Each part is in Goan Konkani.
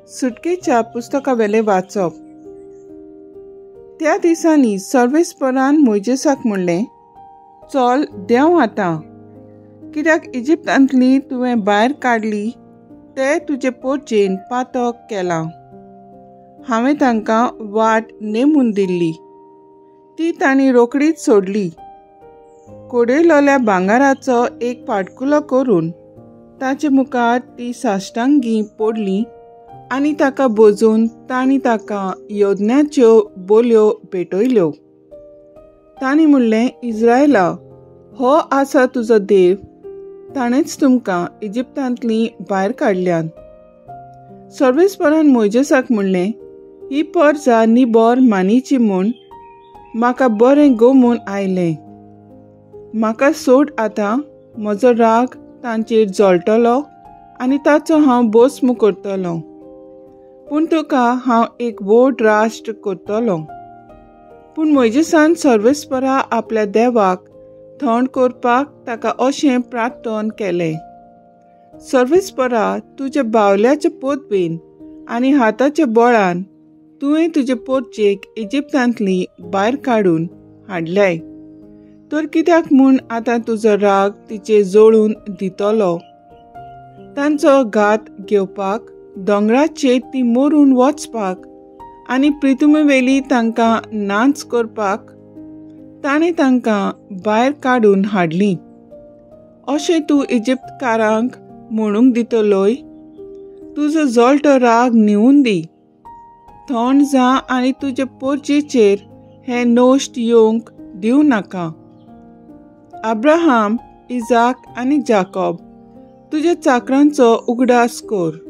सुटकेच्या पुस्तकावेलें वाचप. त्या दिसांनी सर्वेस्परान मोयजेसाक म्हणलें, चल देंव आतां, कित्याक इजिप्तांतली तुवें भायर काडली ते तुजे पोरचेन पातक केलां. हांवें तांकां वाट नेमून दिल्ली ती तांणी रोखडीच सोडली. कोडयलोल्या भांगराचो एक पाटकुलो करून ताचे मुखार ती साश्टांगी पडली आनी ताका बोजून तांणी ताका यज्ञाच्यो बोल्यो पेटयल्यो. तांणी म्हणलें, इज्रायला, हो आसा तुजो देव, ताणेंच तुमकां इजिप्तांतली भायर काडल्यान. सर्वेस्परान मोयजेसाक म्हणलें, ही परजा निबोर मानीची म्हूण म्हाका बरें गोमून आयलें. म्हाका सोड आतां, म्हजो राग तांचेर जळटलो आनी ताचो हांव भस्म करतलो. पूण तुका हांव एक व्हड राष्ट्र करतलो. पूण मोयजेसान सर्वेस्परा आपल्या देवाक थंड करपाक ताका अशें प्रार्थन केलें, सर्वेस्परा, तुज्या बावल्याच्या पोतबेन आनी हाताच्या बळान तुवें तुजे पोरचेक इजिप्तांतली भायर काडून हाडल्याय, तर कित्याक म्हूण आतां तुजो राग तिचेर जळून दितलो? तांचो घात घेवपाक, दोंगराचेर ती मरून वचपाक आनी प्रितुमेवेली तांकां नाच करपाक ताणें तांकां भायर काडून हाडली. अशें तूं इजिप्तकारांक म्हणूंक दितलोय? तुजो जळटो राग न्हिवून दी, थंड जा आनी तुजे पोरचेचेर हें नश्ट येवंक दिवं नाका. अब्राहम, इजाक आनी जाकॉब तुज्या चाकरांचो उगडास कर.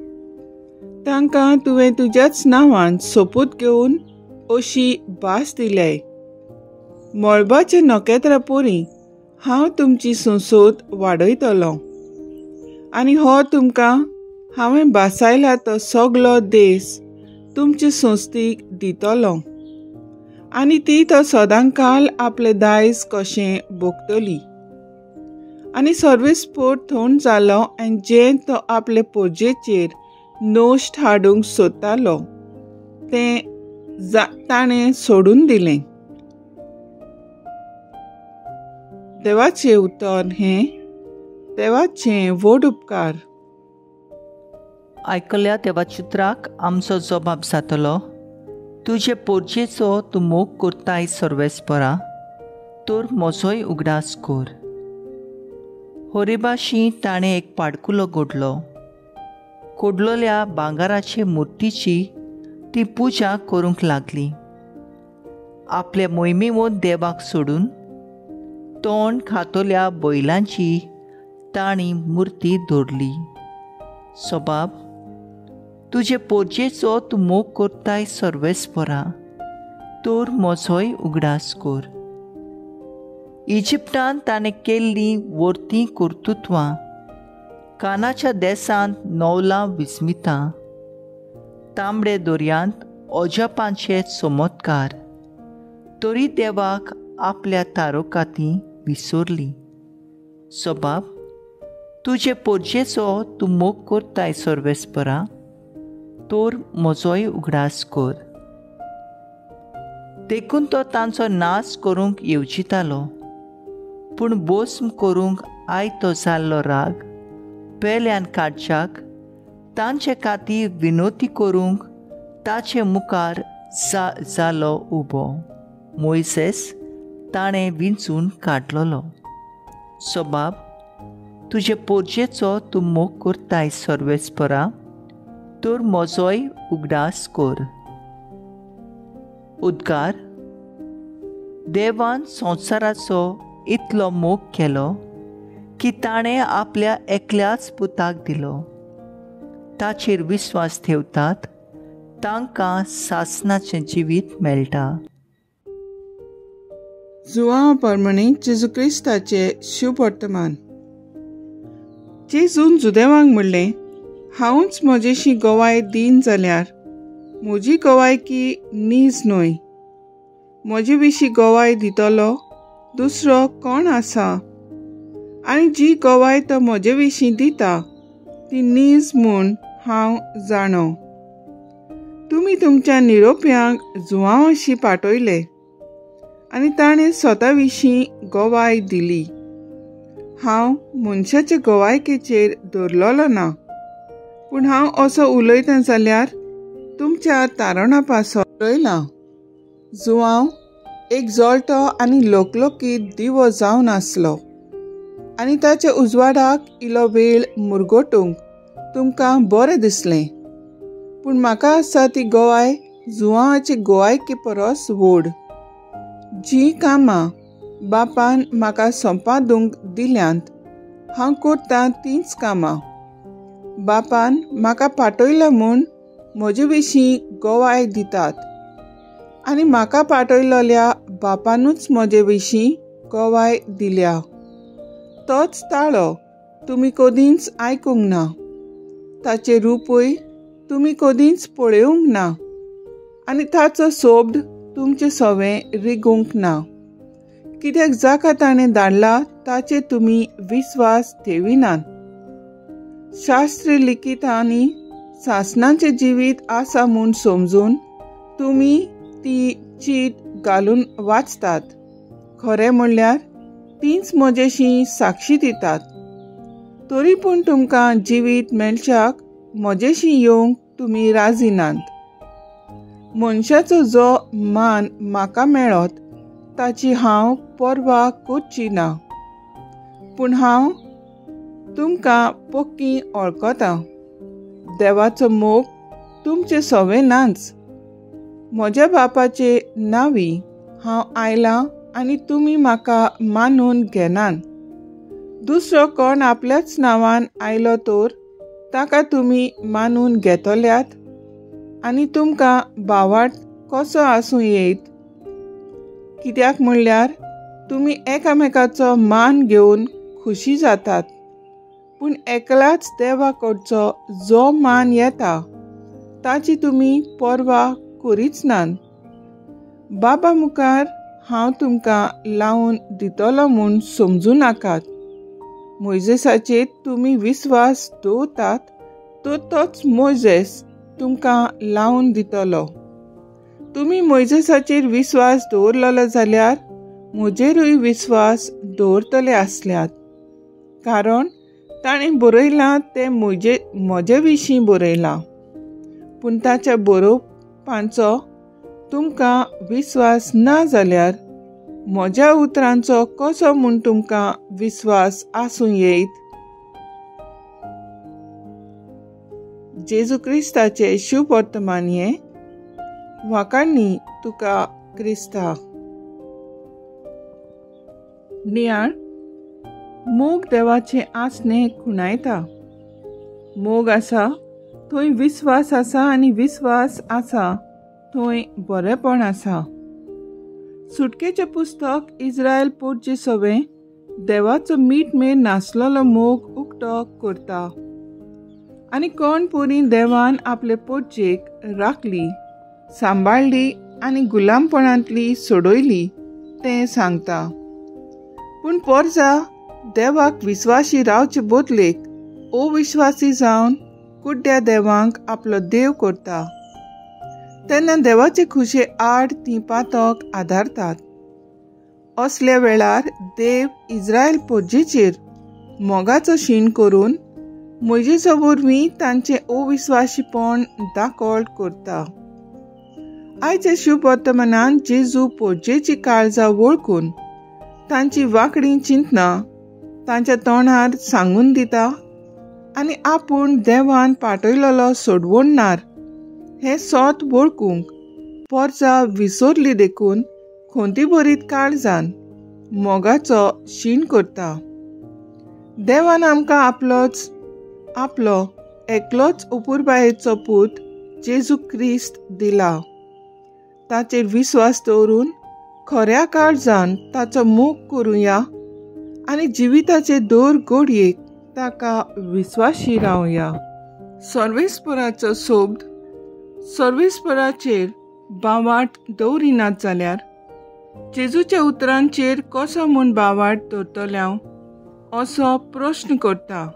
तांकां तुवें तुज्याच नांवान सोपूत घेवन अशी भास दिल्याय, मळबाच्या नखेत्रां पोरी हांव तुमची संसद वाडयतलो आनी हो तुमकां हांवें भासायला तो सगलो देश तुमचे संस्थीक दितलो आनी ती तो सदांकाल आपले दायज कशें भोगतली. आनी सर्वेस्पोर थंड जालो आनी जें तो आपले पोरजेचेर नश्ट हाडूंक सोदतालो तें ताणें सोडून दिलें. देवाचें उतर हें देवाचें व्हड उपकार. आयकल्या देवाचित्राक आमचो जबाब जातलो, तुजे पोरजेचो तूं मोग करताय सर्वेस्परा, तर म्हजोय उगडास कर. होरेबाशी ताणें एक पाडकुलो घडलो. कोडलोल्या भांगराचे मुर्तीची ती पुजा करूंक लागली. आपल्या मोहिमेवत देवाक सोडून तोंड खातोल्या बैलांची तांणी मुर्ती दवरली. सबाब, तुजे पोरजेचो तूं मोग करताय सर्वेस्परा, तर म्हजोय उगडास कर. इजिप्तान ताणें केल्लीं वर्तीं कर्तुत्वां, कानाच्या देसांत नवलां विस्मितां, तांबडे दर्यांत अजापांचे चमत्कार, तरी देवाक आपल्या तारोकाती विसरली. सबाब, तुजे पोरजेचो तूं मोग करताय सर्वेस्परा, तर म्हजोय उगडास कर. देखून तो तांचो नाश करूंक येवजितालो, पूण भस्म करूंक आयतो जाल्लो राग पेल्यान काडच्याक तांचे खातीर विनोती करूंक ताचे मुखार जालो उबो. मोयसेस ताणें विंचून काडलेलो. सबाब, तुजे पोरजेचो तूं मोग करताय सर्वेस्परा, तर म्हजोय उगडास कर. उद्गार, देवान संवसाराचो इतलो मोग केलो की ताणें आपल्या एकल्याच पुताक दिलो. ताचेर विस्वास ठेवतात तांकां सासनाचें जिवीत मेळटा. जुआंव परमणे जेजू क्रिस्ताचे शुभवर्तमान. जेजून जुदेवांक म्हणलें, हांवूच म्हजेशी गवाय दीन जाल्यार म्हजी गवायकी नीज न्हय. म्हजे विशीं गवाय दितलो दुसरो कोण आसा? आनी जी गवाय तो म्हजे विशीं दिता ती नीज म्हूण हांव जाणो. तुमी तुमच्या निरोप्यांक जुवांवाशी पाठयले आनी ताणें स्वता विशीं गवाय दिली. हांव मनशाचे गवायकेचेर दवरलेलो ना, पूण हांव असो उलयतां जाल्यार तुमच्या तारणा पासो उलयलां. जुवांव एक जळटो आनी लोकलोकीत दिवो जावन आसलो आनी ताच्या उजवाडाक इलो वेळ मुरगोटूंक तुमकां बरें दिसलें. पूण म्हाका आसा ती गवाय जुवांवाचे गवायके परस व्हड. जीं कामां बापान म्हाका संपादूंक दिल्यांत हांव करतां तींच कामां. बापान म्हाका पाठयला म्हूण म्हजे विशीं गवाय दितात आनी म्हाका पाठयलेल्या बापानूच म्हजे विशीं गवाय दिल्या. तोच ताळो तुमी कदींच आयकूंक ना, ताचें रुपूय तुमी कदींच पळोवंक ना आनी ताचो सोब्द तुमचे सवें रिगूंक ना. कित्याक जाका ताणें धाडला ताचे तुमी विस्वास ठेविनात. शास्त्र लिखितांनी सासणाचें जिवीत आसा म्हूण समजून तुमी ती चीट घालून वाचतात. खरें म्हणल्यार तींच म्हजेशी साक्षी दितात. तरी पूण तुमकां जिवीत मेळच्याक म्हजेशी येवंक तुमी राजी नात. मनशाचो जो मान म्हाका मेळत ताची हांव पर्वा करची ना, पूण हांव तुमकां पक्की वळखतां. देवाचो मोग तुमचे सवे नाच. म्हज्या बापाचे नांवी हांव आयलां आनी तुमी म्हाका मानून घेनात. दुसरो कोण आपल्याच नांवान आयलो तर ताका तुमी मानून घेतल्यात आनी तुमकां भावार्थ कसो आसूं येत? कित्याक म्हणल्यार तुमी एकामेकाचो मान घेवन खुशी जातात, पूण एकलाच देवा कडचो जो मान येता ताची तुमी पर्वा करीच नात. बाबा मुखार हांव तुमकां लावन दितलो म्हूण समजूं नाकात. मोयजेसाचेर तुमी विस्वास दवरतात तर तोच मोयजेस तुमकां लावन दितलो. तुमी मोयजेसाचेर विस्वास दवरलेलो जाल्यार म्हजेरूय विस्वास दवरतले आसल्यात, कारण ताणें बरयलां तें म्हजे विशीं बरयलां. पूण ताच्या बरोवपांचो तुमकां विस्वास ना जाल्यार म्हज्या उतरांचो कसो म्हूण तुमकां विस्वास आसूं येत? जेजू क्रिस्ताचें शुभवर्तमान हें. वाखाणणी तुका क्रिस्ता. नियाळ. मोग देवाचें आसणें खुणायता. मोग आसा थंय विस्वास आसा आनी विस्वास आसा थंय बरेंपण आसा. सुटकेचें पुस्तक इस्रायल पोटचे सवें देवाचो मीठ मेर नासलेलो मोग उक्तो करता आनी कोण पुरी देवान आपले पोटचेक राखली, सांबाळ्ळी आनी गुलामपणांतली सोडयली तें सांगता. पूण पोरजा देवाक विस्वासी रावचे बदलेक अविश्वासी जावन कुड्ड्या देवांक आपलो देव करता. तेन्ना देवाचे खुशे आड तीं पातक आदारतात. असल्या वेळार देव इस्रायल पोरजेचेर मोगाचो शीण करून मोयजेसा वरवीं तांचें अविश्वासीपण दाखोल करता. आयच्या शुभवर्तमानान जेजू पोरजेची काळजां वळखून तांची वांकडी चिंतनां तांच्या तोंडार सांगून दिता आनी आपूण देवान पाठयलेलो सोडवणणार हें सोत वळखूंक पोरजा विसरली देखून खोंती भरीत काळजान मोगाचो शीण करता. देवान आमकां आपलो एकलोच अपुरबायेचो पूत जेजू क्रिस्त दिला. ताचेर विस्वास दवरून खऱ्या काळजान ताचो मोग करुया आनी जिविताचे दर घडयेक ताका विस्वाशी रावया. सर्वेस्पराचो सोब्द सर्वेस्पराचेर बावाट दवरिनात जाल्यार जेजूच्या उतरांचेर कसो म्हूण बावाट दवरतले हांव असो प्रश्न करता.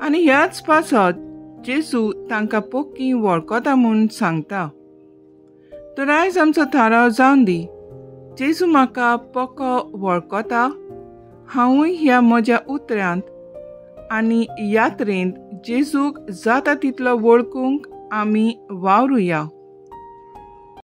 आनी ह्याच पासत जेजू तांकां पोक्की वळखता म्हूण सांगता. तर आयज आमचो थाराव जावन दी, जेजू म्हाका पक्को वळखता, हांवूय ह्या म्हज्या उतरांत आनी यात्रेंत जेजूक जाता तितलो वळखूंक आमी वावरुया.